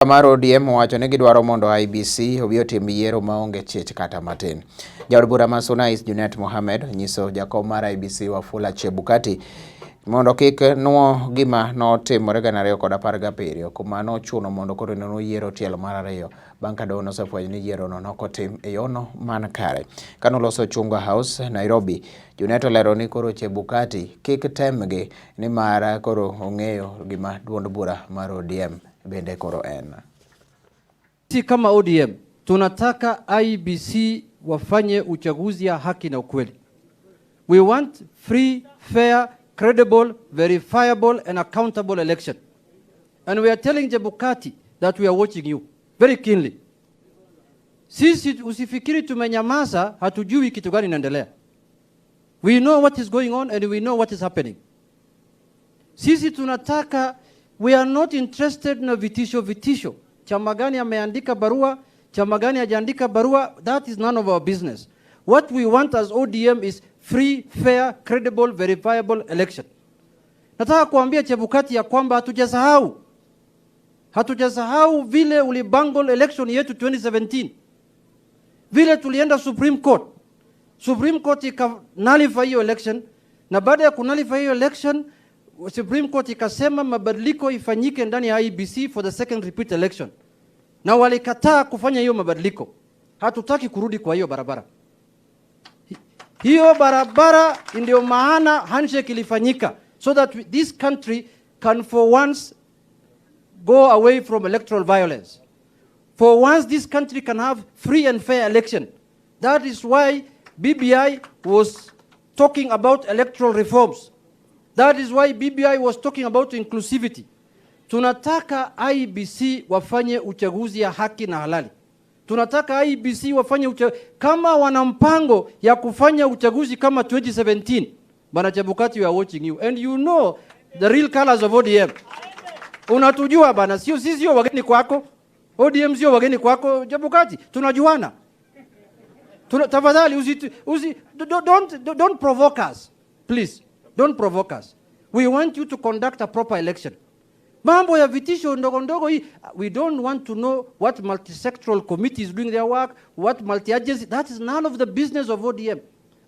Mar ODM owacho ni gidwaro mondo IEBC obi otim yiero maonge chich kata matin. Jaod bura ma Suna East Junet Mohamed onyiso jakom mar IEBC Wafula Chebukati mondo kik nuo gima notimore 2017 kuma nochuno mondo koro noyiero tielo mar ariyo bang' ka doho nosefwenyo ni yierono nokotim e yono man kare. Kanoloso Chungwa House, Nairobi, Junet olero ni koro Chebukati kik temgi nimar koro ong'eyo gima duond bura mar ODM bende koro en. Sisi kama ODM tunataka IEBC wafanye uchaguzi ya haki na ukweli. We want free, fair, credible, verifiable and accountable election. And we are telling Chebukati that we are watching you very keenly. Sisi usifikiri tumenyamaza, hatujui kitu gani inaendelea. We know what is going on and we know what is happening. Sisi tunataka, we are not interested na vitisho vitisho. Chama gani ameandika barua, chama gani hajaandika barua, that is none of our business. What we want as ODM is free, fair, credible, verifiable election. Nataka kuambia Chebukati ya kwamba hatujasahau. Hatujasahau vile ulibungle election yetu 2017. Vile tulienda Supreme Court. Supreme Court ika nullify hiyo election, na baada ya kunullify hiyo election, Supreme Court ikasema mabadiliko ifanyike ndani ya IEBC for the second repeat election, na walikataa kufanya hiyo mabadiliko. Hatutaki kurudi kwa hiyo barabara. Hiyo barabara ndio maana handshake ilifanyika so that this country can for once go away from electoral violence. For once this country can have free and fair election. That is why BBI was talking about electoral reforms. That is why BBI was talking about inclusivity. Tunataka IEBC wafanye uchaguzi ya haki na halali. Tunataka IEBC wafanye kama wana mpango ya kufanya uchaguzi kama 2017. Bwana Chebukati, we are watching you and you know the real colors of ODM. Unatujua bana, sio sisi sio wageni kwako. ODM sio wageni kwako Chebukati, tunajuana. Tafadhali usi, usi, don't provoke us. Please, don't provoke us. We want you to conduct a proper election. Mambo ya vitisho ndogo ndogo hii, we don't want to know what multi-sectoral committee is doing their work, what multi-agency, that is none of the business of ODM.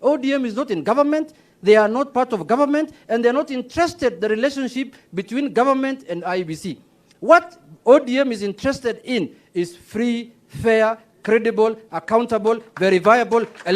ODM is not in government, they are not part of government, and they are not interested the relationship between government and IEBC. What ODM is interested in is free, fair, credible, accountable, verifiable